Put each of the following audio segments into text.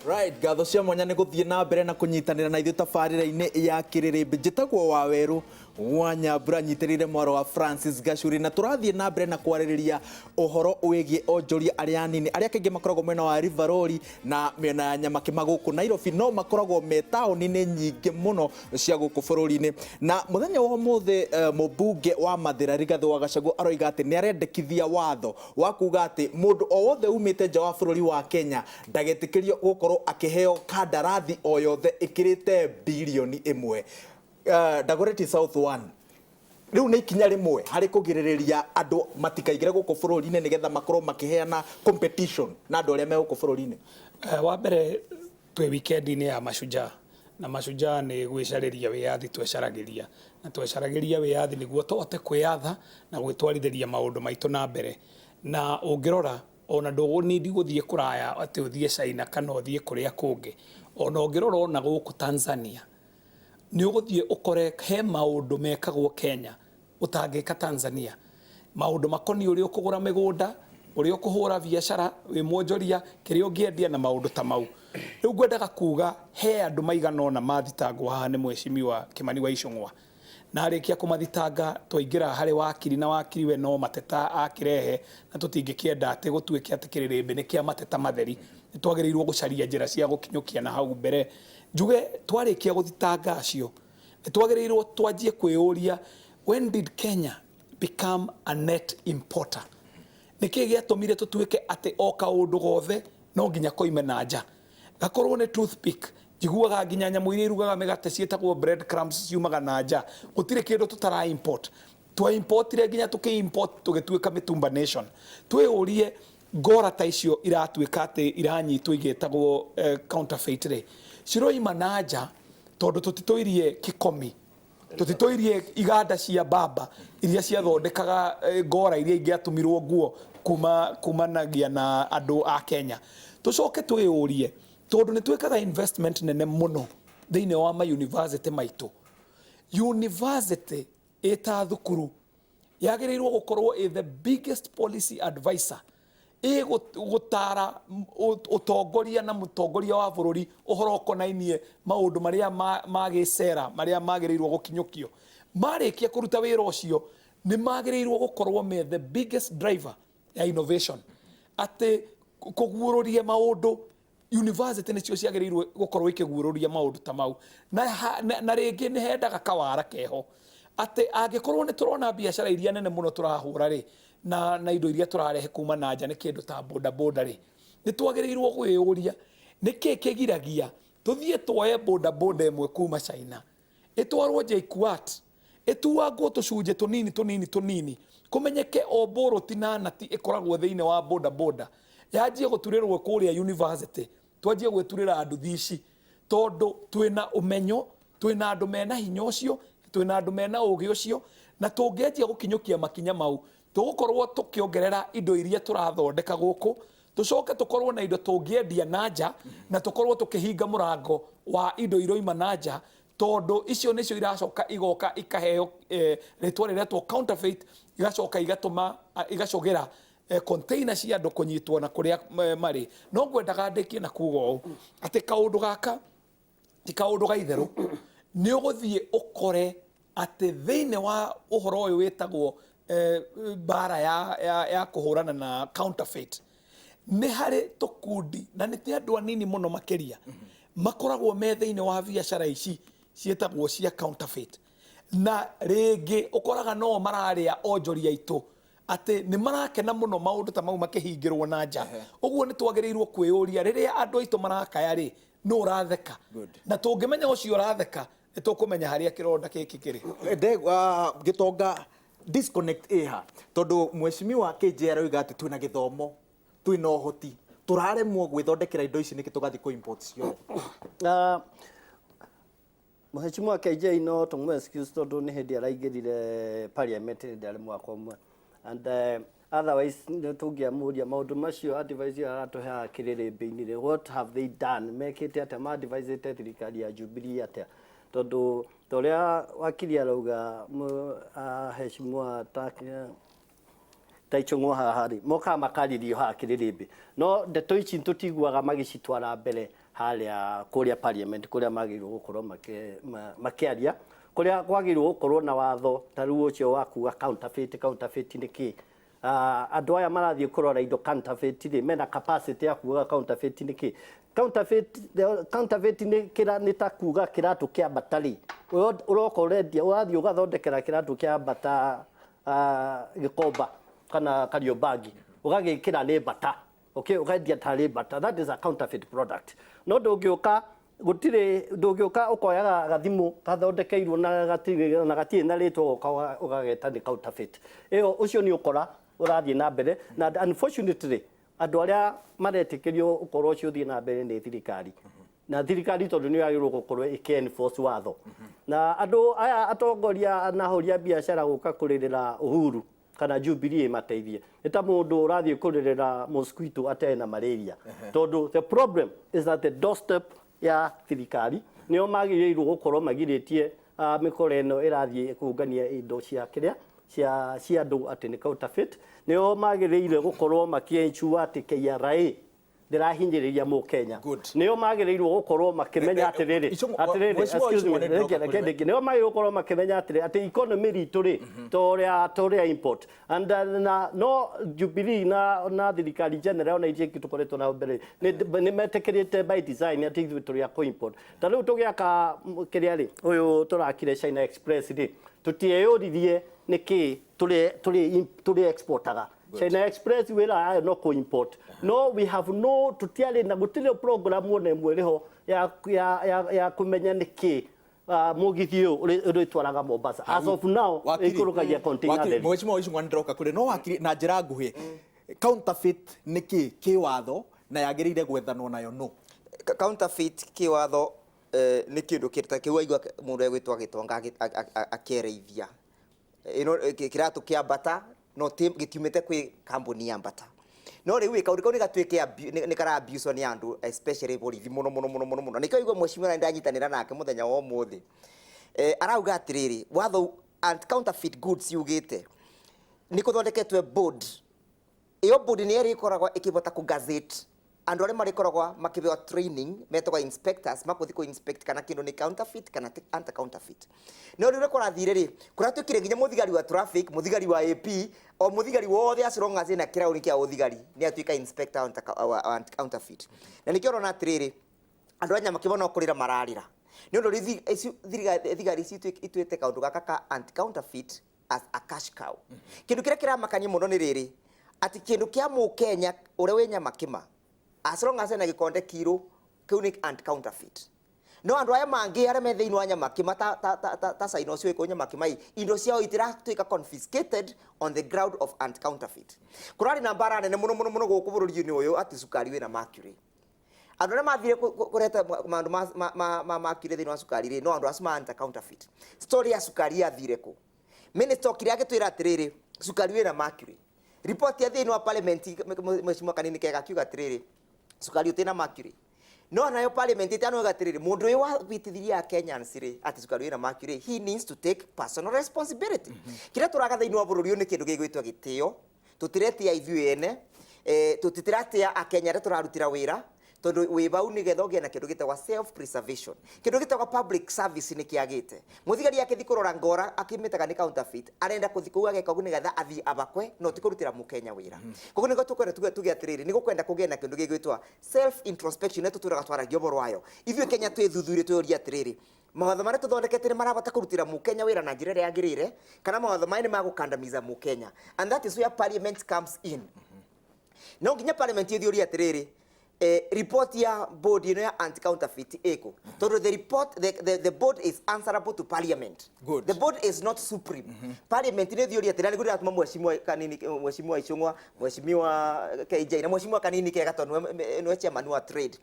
Right, ngatho cia mwanya nĩ gũthiĩ na mbere na kũnyitanĩra na ithuĩ tabarĩra-inĩ ya Kĩrĩrĩmbĩ. Njĩtagwo Wawerũ wa Nyambura, nyitĩrĩire mwaro wa Francis Gacuri, na tũrathiĩ na mbere na kwarĩrĩria ũhoro wĩgiĩ onjoria arĩa anini arĩa kaingĩ makoragwo mwena wa River Road na mĩena ya Nyamakĩma gũkũ Nairobi, no makoragwo me taũni-inĩ nyingĩ mũno cia gũkũ bũrũri-inĩ. Na mũthenya wa ũmũthĩ mũmbunge wa Mathĩra Rigathĩ wa Gachagua aroiga atĩ nĩ arendekithia watho wa kuga atĩ mũndũ o wothe umĩte nja wa bũrũri wa Kenya ndagetĩkĩrio gũkorwo akĩheo kandarathi o yothe ĩkĩrĩte birioni 1. Dagoretti South 1 rĩu nĩ ikinya rĩmwe harĩ kũgirĩrĩria andũ matikaingĩre gũkũ bũrũri-inĩ nĩgetha makorwo makĩheana competition na andũ arĩa me gũkũ bũrũri-inĩ. Wa mbere, twĩ weekend-inĩ ya Mashujaa, na Mashujaa nĩ gwĩcarĩria wĩyathi twecaragĩria, na twecaragĩria wĩyathi nĩguo tũhote kwĩyatha na gwĩtwarithĩria maũndũ maitũ na mbere. Na ũngĩrora ona ndũgũ need gũthiĩ kũraya atĩ ũthiĩ China kana ũthiĩ kũrĩa kũngĩ, ona ũngĩrora ona gũkũ Tanzania, nĩ ũgũthiĩ ũkore he maũndũ mekagwo Kenya ũtangĩka Tanzania. Maũndũ makoniĩ ũrĩa ũkũgũra mĩgũnda, ũrĩa ũkũhũra biacara wĩ mwonjoria, kĩrĩa ũngĩendia na maũndũ ta mau. Rĩu ngwendaga kuga he andũ maigana ũna mathitangwo haha nĩ Mheshimiwa Kimani wa Ichung'wa. Na arĩkia kũmathitanga twaingĩra harĩ wakiri, na wakiri we no mateta akĩrehe, na tũtingĩkĩenda atĩ gũtuĩke atĩ kĩrĩrĩmbĩ nĩ kĩa mateta matheri. Nĩ twagĩrĩirwo gũcaria njĩra cia gũkinyũkia na hau mbere. Njuge twarĩkia gũthitanga acio, nĩ twagĩrĩirwo twanjie kwĩyũria, when did Kenya become a net importer? Nĩkĩ gĩatũmire tũtuĩke atĩ o kaũndũ gothe no nginya koime na nja? Gakorwo nĩ toothpick, njiguaga nginya nyamũ iria irugaga mĩgate ciĩtagwo bread crumbs ciumaga na nja. Gũtirĩ kĩndũ tũtara import. Twa importire nginya tũkĩ import tũgĩtuĩka mĩtumba nation. Twĩyũrie, ngora ta icio iratuĩka atĩ iranyitwo igĩtagwo counterfeit rĩ, ciroima na nja tondũ tũtitũirie kĩkomi, tũtitũirie iganda cia mbamba iria ciathondekaga ngora iria ingĩatumirwo nguo kuma kumanagia na andũ a Kenya. Tũcoke twĩyũrie, tondũ nĩ twĩkaga investment nene mũno thĩinĩ wa ma university maitũ. University ĩta thukuru yagĩrĩirwo gũkorwo ĩ the biggest policy advisor, ĩ gũtara ũtongoria na mũtongoria wa bũrũri ũhoro ũkonainie maũndũ marĩa ma gĩcera marĩa magĩrĩirwo gũkinyũkio. Marĩkia kũruta wĩra ũcio, nĩ magĩrĩirwo gũkorwo me the biggest driver ya innovation, atĩ kũguũrũria maũndũ. University nĩcio ciagĩrĩirwo gũkorwo ikĩguũrũria maũndũ ta mau. Na rĩngĩ nĩ hendaga kawara keho atĩ angĩkorwo nĩ tũrona biacara iria nene mũno tũrahũra rĩ na indo iria tũrarehe kuma na nja nĩ kĩndũ ta boda boda rĩ, nĩ twagĩrĩirwo kwĩyũria nĩkĩ kĩgiragia tũthiĩ tuoye boda boda ĩmwe kuma China, ĩtwarwo JKUAT, ĩtuangwo tũcunjĩ tũnini tũnini tũnini, kũmenyeke o mbũrũti na nati ĩkoragwo thĩinĩ wa boda boda, yanjie gũturĩrwo kũrĩa university, twanjie gwĩturĩra nduthi ici, tondũ twĩna ũmenyo, twĩna andũ mena hinya ũcio, twĩna andũ mena ũgĩ ũcio, na tũngĩanjia gũkinyũkia makinya mau, tũgũkorwo tũkĩongerera indo iria tũrathondeka gũkũ, tũcoke tũkorwo na indo tũngĩendia na nja, na tũkorwo tũkĩhinga mũrango wa indo iroima na nja, tondũ icio nĩcio iracoka igoka ikaheo rĩtwa rĩretwo counterfeit, igacoka igatũma igacũgĩra container cia andũ kũnyitwo na kũrĩa marĩ. No ngwendaga ndĩkie na kuga ũũ atĩ kaũndũ gaka ti kaũndũ ga itherũ. Nĩ ũgũthiĩ ũkore atĩ thĩinĩ wa ũhoro ũyũ wĩtagwo mbara ya kũhũrana na counterfeit, nĩ harĩ tũkundi, na nĩ ti andũ anini mũno makĩria makoragwo me thĩinĩ wa biacara ici ciĩtagwo cia counterfeit, na rĩngĩ ũkoraga no mararĩa onjoria aitũ, atĩ nĩ marakena mũno maũndũ ta mau makĩhingĩrwo na nja. Ũguo nĩ twagĩrĩirwo kwĩyũria, rĩrĩa andũ aitũ marakaya rĩ, nũ ũratheka? Na tũngĩmenya ũcio ũratheka, nĩ tũkũmenya harĩa kĩronda gĩkĩ kĩrĩ. Ndegwa Gĩtonga, disconnect ĩha, tondũ Mheshimiwa KJ aroiga atĩ twĩna gĩthomo, twĩna ũhoti, tũraremwo gwĩthondekera indo ici nĩkĩ tũgathiĩ kũ import ciothe? Mheshimiwa KJ no tũmũ excuse tondũ nĩ hĩndĩ araingĩrire parliament, hĩndĩ arĩ mwaka ũmwe, and otherwise nĩ tũngĩamũria maũndũ macio, advice ĩyo aratũheaga kĩrĩrĩmbĩ-inĩ rĩ, what have they done? Mekĩte atĩa? Ma-advisĩte thirikari ya Jubilee atĩa? Tondũ ta ũrĩa wakiri arauga, Mheshimiwa ta Ichung'wa haha rĩ, mokaga makarĩrio haha kĩrĩrĩmbĩ, no ndeto ici tũtiguaga magĩcitwara mbere. Harĩa kũrĩa parliament, kũrĩa magĩrĩirwo gũkorwo makĩaria, kũrĩa kwagĩrĩirwo gũkorwo na watho ta rĩu ũcio wa kuga counterfeit. Counterfeit nĩ kĩ? Andũ aya marathiĩ kũrora indo counterfeit rĩ, mena capacity ya kuga counterfeit nĩ kĩ? Counterfeit, counterfeit nĩ kĩra, nĩ ta kuga kĩratũ kĩa bata rĩ, ũroka ũrendia, ũrathiĩ ũgathondekera kĩratũ kĩa bata Gĩkomba kana Kariobangi, ũgagĩkĩra nĩ bata, okay, ũkendia tarĩ bata. That is a counterfeit product. No ndũngĩũka, gũtirĩ, ndũngĩũka ũkoyaga gathimũ gathondekeirwo na gatirĩ na rĩtwa, ũgoka ũgageta nĩ counterfeit ĩyo. Ũcio nĩ ũkora ũrathiĩ na mbere, na unfortunately andũ arĩa maretĩkĩrio ũkorwo ũcio ũthiĩ na mbere nĩ thirikari, na thirikari tondũ nĩ yagĩrĩirwo gũkorwo ĩkĩ enforce watho, na andũ aya atongoria na ahũri a biacara gũka kũrĩrĩra Uhuru kana Jubilee ĩmateithie nĩ ta mũndũ ũrathiĩ kũrĩrĩra mosquito atarĩ na malaria, tondũ the problem is at the doorstep ya thirikari. Nĩo magĩrĩirwo gũkorwo magirĩtie mĩkora ĩno ĩrathiĩ kũngania indo cia kĩrĩa cia andũ atĩ nĩ counterfeit. Nĩo magĩrĩire gũkorwo makĩ-ensure atĩ KRA ndĩrahinyĩrĩria mũkenya. Good. Nĩo magĩrĩirwo gũkorwo makĩmenya atĩrĩrĩ, atĩrĩrĩ, Mheshimiwa excuse me, Ichung'wa, nĩ ndĩroka reke kũrĩ we. ndĩkie. Nĩo magĩrĩirwo gũkorwo makĩmenya atĩrĩ atĩ economy ritũ rĩ, to ũrĩa import and na no Jubilee na thirikari general na iria ingĩ tũkoretwo nao mbere nĩ metĩkĩrĩte by design atĩ ithuĩ tũrĩ a kũ-import. Ta rĩu tũgĩaka kĩrĩa rĩ, ũyũ tũrakire China Express rĩ, tũtieyũririe nĩkĩ tũrĩ exportaga China Express. Wĩra wayo no kũ-import, no we have no, tũtiarĩ na, gũtirĩ program ona ĩmwe ĩrĩho ya kũmenya nĩkĩ mũgithi ũyũ ũrĩtwaraga Mombasa. As of now, ĩikũrũkagia container Wakiri, theri. Mheshimiwa Ichung'wa, nĩ ndĩroka kũrĩ no wakiri na njĩra nguhĩ, counterfeit nĩ kĩ kĩwatho na yagĩrĩire gwethanwo nayo no? Counterfeit kĩwatho nĩ kĩndũ ta kĩu waigua mũndũ egwĩtwo agĩtonga akĩereithia ĩno kĩratũ kĩa bata no gĩtiumĩte kwĩ kambuni ya bata. No rĩu ĩ kaũndũ kau nĩ gatuĩke nĩ kara abuse nĩ andũ, especially borithi mũno mũno mũno mũno mũno. Nĩkĩo igua mheshimiwa na ndanyitanĩra nake mũthenya wa ũmũthĩ, arauga atĩrĩrĩ, watho anti counterfeit goods yugĩte nĩ kũthondeketwe board. Ĩyo board nĩ ĩrĩa ĩkoragwo ĩkĩbota kũ gazette andũ arĩa marĩkoragwo makĩheo training metagwo inspectors, makũthi kũ inspect kana kĩndũ nĩ counterfeit kana ti anti counterfeit. No rĩu ũrĩa kũrathire rĩ, kũratuĩkire nginya mũthigari wa traffic, mũthigari wa AP, o mũthigari wothe, as long as ena kĩraũni kĩa ũthigari, nĩ atuĩka inspector wa anti counterfeit. Na nĩkĩo ũrona atĩrĩrĩ, andũ a Nyamakĩma no kũrĩra mararĩra nĩ ũndũ rĩu thigari ici ituĩte kaũndũ gaka ka anti counterfeit as a cash cow. Kĩndũ kĩrĩa kĩramakania mũno nĩ rĩrĩ, atĩ kĩndũ kĩa mũkenya ũrĩa wĩ Nyamakĩma, as long as ena gĩkonde kirũ, kĩu nĩ anti counterfeit. No andũ aya mangĩ arĩa me thĩinĩ wa Nyamakĩma ta Caina ũcio wĩ kũu Nyamakĩma ĩ, indo ciao itiratuĩka confiscated on the ground of anti counterfeit. Kũrarĩ na mbara nene mũno mũno mũno gũkũ bũrũri-inĩ ũyũ atĩ cukari wĩna mercury. Andũ arĩa mathire kũreta maũndũ ma mercury thĩinĩ wa cukari rĩ, no andũ acio ma anti counterfeit. Story ya cukari yathire kũ? Minister okire agĩtwĩra atĩrĩrĩ, cukari wĩna mercury. Report ya thĩinĩ wa parliament, mheshimiwa Kanini Kega akiuga atĩrĩrĩ, cukari ũtĩ na mercury. No nayo parliament ĩtanoiga atĩrĩrĩ, mũndũ ũyũ wabĩtithirie a Kenyans rĩ atĩ cukari wĩna mercury, he needs to take personal responsibility. Kĩrĩa tũraga thĩinĩ wa bũrũri ũyũ nĩ kĩndũ gĩgwĩtwo gĩtĩo. Tũtiretĩa ithuĩ ene, tũtiratia akenya arĩa tũrarutĩra wĩra, tondũ wĩ bau nĩgetha ũgĩe na kĩndũ gĩtagwo self preservation. Kĩndũ gĩtagwo public service nĩ kĩagĩte. Mũthigari akĩthi kũrora ngora akĩmĩtaga nĩ counterfeit, arenda kũthi kũu ageka ũguo nĩgetha athiĩ abakwe, no ti kũrutĩra mũkenya wĩra. Koguo nĩguo tũkwenda tuge atĩrĩrĩ, nĩ gũkwenda kũgĩe na kĩndũ gĩgwĩtwo self introspection, nĩ tũtũraga twaragia ũhoro wayo. Ithuĩ Kenya twĩthuthurie, twĩyũrie atĩrĩrĩ, mawatho marĩa tũthondekete nĩ marabata kũrutĩra mũkenya wĩra na njĩra ĩrĩa yagĩrĩire, kana mawatho maya nĩ magũkandamiza mũkenya? And that is where parliament comes in. No nginya parliament ĩthiũrie atĩrĩrĩ, report ya board ĩno ya anti counterfeit ĩkũ? Tondũ the report, the board is answerable to parliament. Good. The board is not supreme. Parliament nĩ ĩthiũrie atĩrĩrĩ, nĩguo ndĩratũma mheshimiwa Kanini, mheshimiwa Ichung'wa, mheshimiwa KJ na mheshimiwa Kanini Kega, tondũ nĩwe chairman wa trade,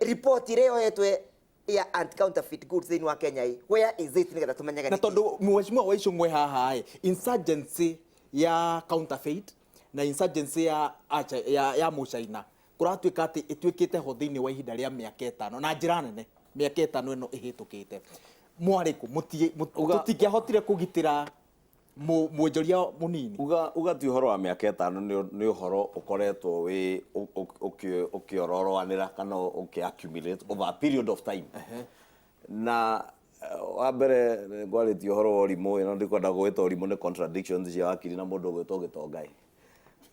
report ĩrĩa yoetwe ya anti counterfeit goods thĩinĩ wa Kenya ĩ, where is it, nĩgetha tũmenyage Na nĩkĩ? Tondu mheshimiwa wa Ichung'wa haha ĩ, insurgency ya counterfeit na insurgency ya acha, ya mũcaina kũratuĩka atĩ ĩtuĩkĩte ho thĩinĩ wa ihinda rĩa mĩaka 5 na njĩra nene, mĩaka 5 ĩno ĩhĩtũkĩte. Mwarĩ kũ? Tũtingĩahotire kũgitĩra Mwonjoria munini. Uga ti ũhoro wa mĩaka 5 nĩ ũhoro ũkoretwo wĩ ũkĩororoanĩra kana ũkĩ accumulate over a period of time. Na wa mbere ngwarĩtie ũhoro wa ũrimũ ĩno, ndikwenda gwĩta ũrimũ, nĩ contradictions cia wakiri na mũndũ ũgwĩtwo Gĩtongai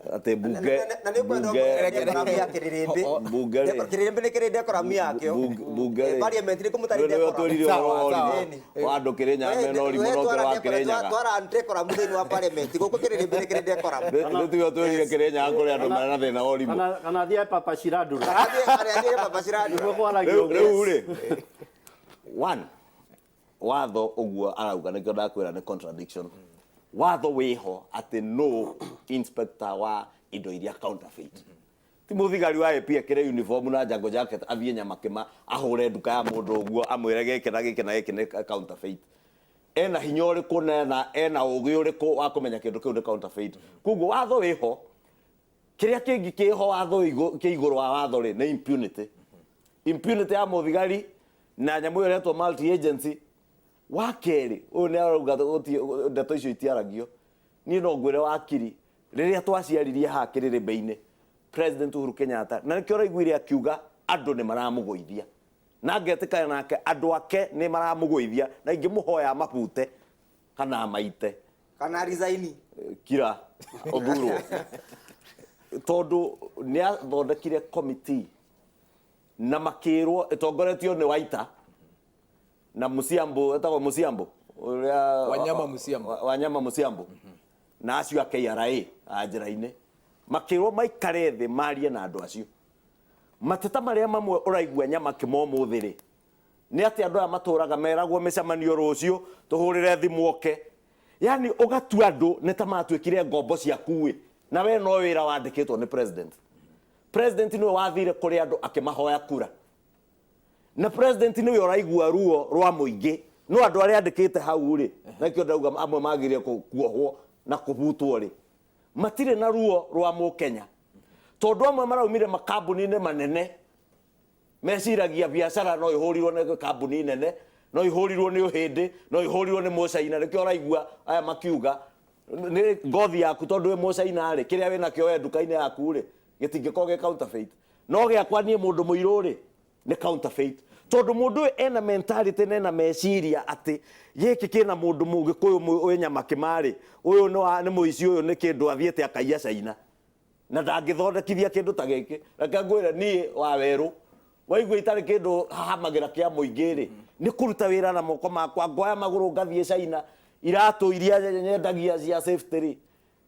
atĩ mbunge Na nĩ kwenda mbunge decorum ya kĩrĩrĩmbĩ. Mbunge rĩ. Kĩrĩrĩmbĩ nĩ kĩrĩ decorum yakĩo. Mbunge rĩ. Parliament nĩ kũmũtarĩ Nĩwe decorum. twĩrire ũhoro wa Sawa, sawa. ũrimũ wa andũ Kĩrĩnyaga mena ũrimũ no kĩrĩ wa Kĩrĩnyaga. Twara decorum thĩinĩ wa parliament, gũkũ kĩrĩrĩmbĩ nĩ kĩrĩ decorum. Nĩ tiwe twĩrire Kĩrĩnyaga kũrĩ andũ mena thĩna wa ũrimũ. Kana thiĩ Papa Shirandula. Athiĩ Papa Shirandula. Nĩguo kwaragio Rĩu ũguo. rĩu rĩ, one, watho ũguo arauga, nĩkĩo ndakwĩra nĩ contradiction. Watho wĩho atĩ no inspector wa indo iria counterfeit, ti mũthigari wa AP ekĩre uniform na jungle jacket athiĩ Nyamakĩma ahũre nduka ya mũndũ ũguo amwĩre gĩkĩ na gĩkĩ na gĩkĩ nĩ counterfeit. Ena hinya ũrĩkũ na ena ũgĩ ũrĩkũ wa kũmenya kĩndũ kĩu nĩ counterfeit? Koguo watho wĩho. Kĩrĩa kĩngĩ kĩho watho kĩ igũrũ wa watho rĩ, nĩ impunity, impunity ya mũthigari na nyamũ ĩyo ĩretwo multi agency. Wa kerĩ, ũyũ nĩ arauga ndeto icio itiaragio. Niĩ no ngwĩre wakiri, rĩrĩa twaciaririe haha kĩrĩrĩmbĩ-inĩ President Uhuru Kenyatta, na nĩkĩo ũraiguire akiuga andũ nĩ maramũgũithia, na ngetĩkana nake, andũ ake nĩ maramũgũithia, na ingĩmũhoya mabute kana amaite Kana resign. Kira ũthurwo, tondũ nĩ athondekire committee na makĩrwo ĩtongoretio nĩ Waita na Musiambo, etagwo Musiambo ũrĩa Wanyama Musiambo. Wanyama Musiambo na acio a KRA a njĩra-inĩ, makĩrwo maikare thĩ marie na andũ acio. Mateta marĩa mamwe ũraigua Nyamakĩma ũmũthĩ rĩ, nĩ atĩ andũ aya matũraga meragwo mĩcemanio rũciũ, tũhũrĩre thimũ oke, yani ũgatua andũ nĩ ta matuĩkire ngombo ciaku ĩ, na we no wĩra wandĩkĩtwo nĩ president. President nĩwe wathire kũrĩ andũ akĩmahoya kura, na president nĩwe ũraigua ruo rwa mũingĩ, no andũ arĩa andĩkĩte hau rĩ, nakĩo ndauga amwe magĩrĩire kuohwo na kũbutwo rĩ, matirĩ na ruo rwa mũkenya, tondũ amwe maraumire makambuni-inĩ manene, meciragia biacara no ihũrirwo nĩ kambuni nene, no ihũrirwo nĩ ũhĩndĩ, no ihũrirwo nĩ mũcaina. Nĩkĩo ũraigua aya makiuga nĩ ngothi yaku, tondũ wĩ mũcaina rĩ, kĩrĩa wĩnakĩo we nduka-inĩ yaku rĩ, gĩtingĩkorwo gĩ counterfeit, no gĩakwa niĩ mũndũ mũirũ rĩ, nĩ counterfeit, tondũ mũndũ ũyũ ena mentality na ena meciria atĩ gĩkĩ kĩna mũndũ mũgĩkũyũ wĩ Nyamakĩma rĩ, ũyũ nĩ mũici, ũyũ nĩ kĩndũ athiĩte akaiya Caina na ndangĩthondekithia kĩndũ ta gĩkĩ. Reke ngwĩre, niĩ wa werũ waigua itarĩ kĩndũ hahamagĩra kĩa mũingĩ rĩ, nĩ kũruta wĩra na moko makwa, ngoya magũrũ ngathiĩ Caina, iratũ iria nyendagia cia safety rĩ,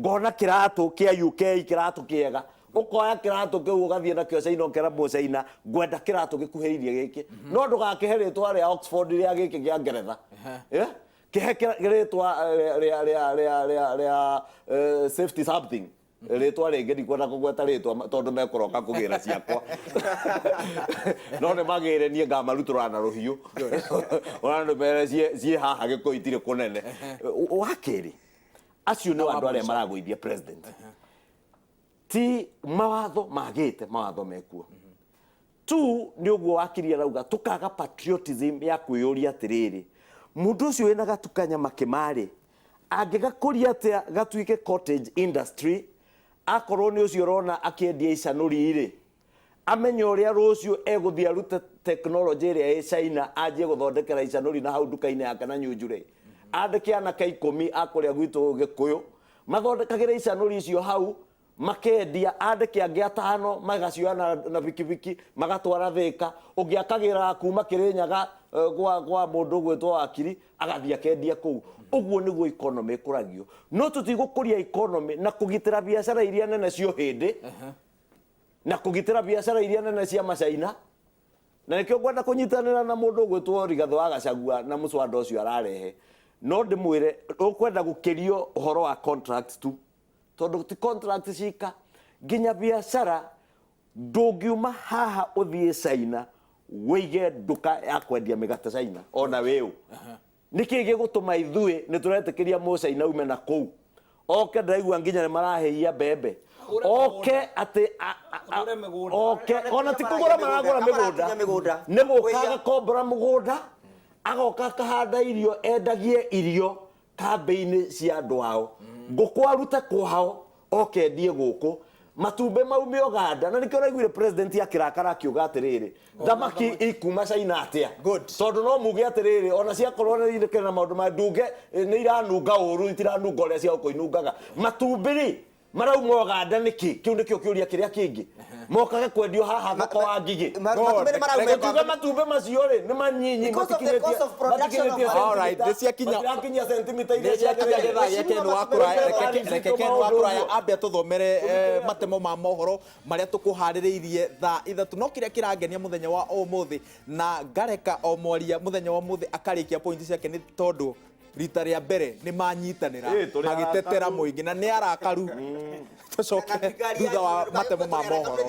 ngona kĩratũ kĩa UK, kĩratũ kĩega, ũkoya kĩratũ kĩu ũgathiĩ nakĩo Caina, ũkera mũcaina ngwenda kĩratũ gĩkuhĩrĩirie gĩkĩ, no ndũgakĩhe rĩtwa rĩa Oxford, rĩa gĩkĩ kĩa Ngeretha. Eh? Kĩhe rĩtwa rĩa safety something, rĩtwa rĩngĩ ndikwenda kũgweta rĩtwa tondũ mekũroka kũgĩra ciakwa, no nĩ magĩre niĩ ngamarutũra na rũhiũ, ona nĩ mere ciĩ haha Gĩkũyũ itirĩ kũnene. Wa kerĩ, acio nĩ andũ arĩa maragũithia president, ti mawatho magĩte, mawatho mekuo tu. Nĩ ũguo wakiri arauga tũkaga patriotism ya kwĩyũria atĩrĩrĩ, mũndũ ũcio wĩna gatuka Nyamakĩma rĩ, angĩgakũria atĩa gatuĩke cottage industry? Akorwo nĩ ũcio ũrona akĩendia icanũri rĩ, amenye ũrĩa rũciũ egũthiĩ arute technology ĩrĩa ĩ China, anjie gũthondekera icanũri na hau nduka-inĩ yake na Nyunjure, andĩke anake 10 a kũrĩa gwitũ Gĩkũyũ mathondekagĩre icanũri icio hau makendia, andĩke angĩ 5 magacioya na bikibiki magatwara Thĩka, ũngĩ akagĩra kuma Kĩrĩnyaga, kwa mũndũ ũgwĩtwo wakiri, agathiĩ akendia kũu. Ũguo nĩguo economy ĩkũragio, no tũtigũkũria economy na kũgitĩra biacara iria nene cio hĩndĩ na kũgitĩra biacara iria nene cia macaina. Na nĩkĩo ngwenda kũnyitanĩra na mũndũ ũgwĩtwo Rigathĩ wa Gachagua na mũswada ũcio ararehe, no ndĩmwĩre ũkwenda gũkĩrio ũhoro wa contract tu, tondũ ti contract cika nginya biacara. Ndũngiuma haha ũthiĩ China wĩige nduka ya kwendia mĩgate China ona wĩũ. Nĩkĩ gĩgũtũma ithuĩ nĩ tũretĩkĩria mũcaina ume na kũu oke? Ndĩraigua nginya nĩ marahĩhia mbembe oke atĩ Agũre mĩgũnda. Oke ona ti kũgũra maragũra mĩgũnda. Marakinya mĩgũnda. Nĩ gũka agakombora mũgũnda, agoka akahanda irio, endagie irio. Kambĩ-inĩ cia andũ ao, ngũkũ arute kwao oke endie gũkũ, matumbĩ maume Uganda. Na nĩkĩo ũraiguire president akĩrakara akiuga atĩrĩrĩ, thamaki ikuma China atĩa? Good. Tondũ no muge atĩrĩrĩ, ona ciakorwo nĩ irĩ na maũndũ ma ndunge, nĩ iranunga ũru, itiranunga ũrĩa cia gũkũ inungaga. Matumbĩ rĩ marauma Uganda nĩkĩ? Kĩu nĩkĩo kĩũria kĩrĩa kĩngĩ mokage kwendio haha thoko wa ngigĩ. Matumbĩ nĩ marauma. Tuge matumbĩ macio rĩ nĩ manyinyi. Because of the cost of production of All right, nĩ matirakinyia sentimita iria ciakinya ciagĩrĩire. Gĩthaa gĩa Ken wa kũraya. Reke Ken wa kũraya ambe atũthomere matemo ma mohoro marĩa tũkũharĩrĩirie thaa 3. No kĩrĩa kĩrangenia mũthenya wa ũmũthĩ na ngareka o mwaria mũthenya wa ũmũthĩ akarĩkia pointi ciake nĩ tondũ rita rĩa mbere nĩ manyitanĩra Ĩ, tũrĩ magĩtetera arakaru. mũingĩ na nĩ arakaru. Tũcoke thutha wa matemo ma mohoro.